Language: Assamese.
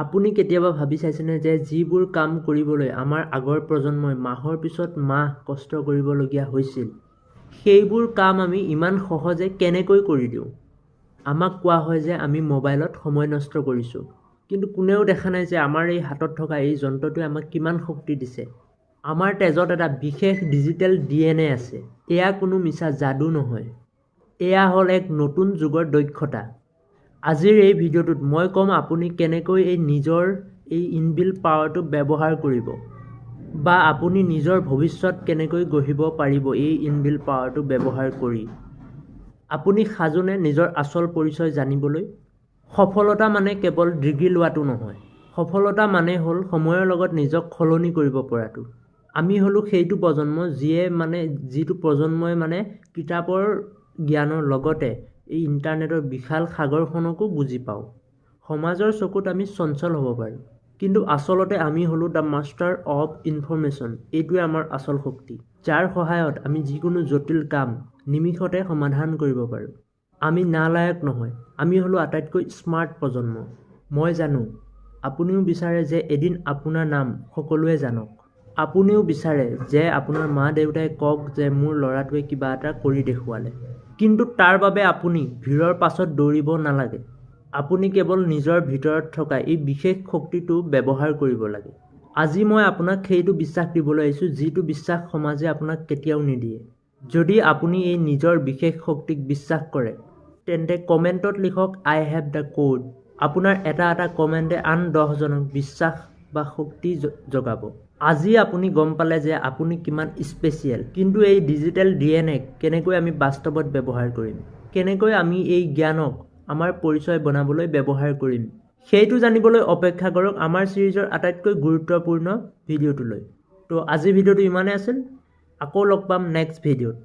আপুনি কেতিয়াবা ভাবি চাইছেনে যে যিবোৰ কাম কৰিবলৈ আমাৰ আগৰ প্ৰজন্মই মাহৰ পিছত মাহ কষ্ট কৰিবলগীয়া হৈছিল, সেইবোৰ কাম আমি ইমান সহজে কেনেকৈ কৰি দিওঁ? আমাক কোৱা হয় যে আমি মোবাইলত সময় নষ্ট কৰিছোঁ, কিন্তু কোনেও দেখা নাই যে আমাৰ এই হাতত থকা এই যন্ত্ৰটোৱে আমাক কিমান শক্তি দিছে। আমাৰ তেজত এটা বিশেষ ডিজিটেল ডিএনএ আছে। এয়া কোনো মিছা যাদু নহয়, এয়া হ'ল এক নতুন যুগৰ দক্ষতা। আজিৰ এই ভিডিঅ'টোত মই ক'ম আপুনি কেনেকৈ এই নিজৰ এই ইনবিল্ট পাৱাৰটো ব্যৱহাৰ কৰিব বা আপুনি নিজৰ ভৱিষ্যত কেনেকৈ গঢ়িব পাৰিব এই ইনবিল্ট পাৱাৰটো ব্যৱহাৰ কৰি। আপুনি সাজুনে নিজৰ আচল পৰিচয় জানিবলৈ? সফলতা মানে কেৱল ডিগ্ৰী লোৱাটো নহয়, সফলতা মানে হ'ল সময়ৰ লগত নিজক সলনি কৰিব পৰাটো। আমি হ'লোঁ সেইটো প্ৰজন্ম যিটো প্ৰজন্মই মানে কিতাপৰ জ্ঞানৰ লগতে এই ইণ্টাৰনেটৰ বিশাল সাগৰখনকো বুজি পাওঁ। সমাজৰ চকুত আমি চঞ্চল হ'ব পাৰোঁ, কিন্তু আচলতে আমি হ'লোঁ the master of information. এইটোৱে আমাৰ আচল শক্তি, যাৰ সহায়ত আমি যিকোনো জটিল কাম নিমিষতে সমাধান কৰিব পাৰোঁ। আমি নালায়ক নহয়, আমি হ'লোঁ আটাইতকৈ স্মাৰ্ট প্ৰজন্ম। মই জানো আপুনিও বিচাৰে যে এদিন আপোনাৰ নাম সকলোৱে জানক। আপুনিও বিচাৰে যে আপোনাৰ মা দেউতাই কওক যে মোৰ ল'ৰাটোৱে কিবা এটা কৰি দেখুৱালে। কিন্তু তাৰ বাবে আপুনি ভিৰৰ পাছত দৌৰিব নালাগে। আপুনি কেৱল নিজৰ ভিতৰত থকা এই বিশেষ শক্তিটো ব্যৱহাৰ কৰিব লাগে। আজি মই আপোনাক সেইটো বিশ্বাস দিবলৈ আহিছোঁ, যিটো বিশ্বাস সমাজে আপোনাক কেতিয়াও নিদিয়ে। যদি আপুনি এই নিজৰ বিশেষ শক্তিক বিশ্বাস কৰে, তেন্তে কমেণ্টত লিখক "I have the code"। আপোনাৰ এটা এটা কমেণ্টে আন 10জনক বিশ্বাস বা শক্তি জগাব। আজি আপুনি গম পালে যে আপুনি কিমান স্পেচিয়েল। কিন্তু এই ডিজিটেল ডিএনএক কেনেকৈ আমি বাস্তৱত ব্যৱহাৰ কৰিম, কেনেকৈ আমি এই জ্ঞানক আমাৰ পৰিচয় বনাবলৈ ব্যৱহাৰ কৰিম, সেইটো জানিবলৈ অপেক্ষা কৰক আমাৰ ছিৰিজৰ আটাইতকৈ গুৰুত্বপূৰ্ণ ভিডিঅ'টোলৈ। তো আজিৰ ভিডিঅ'টো ইমানেই আছিল। আকৌ লগ পাম নেক্সট ভিডিঅ'ত।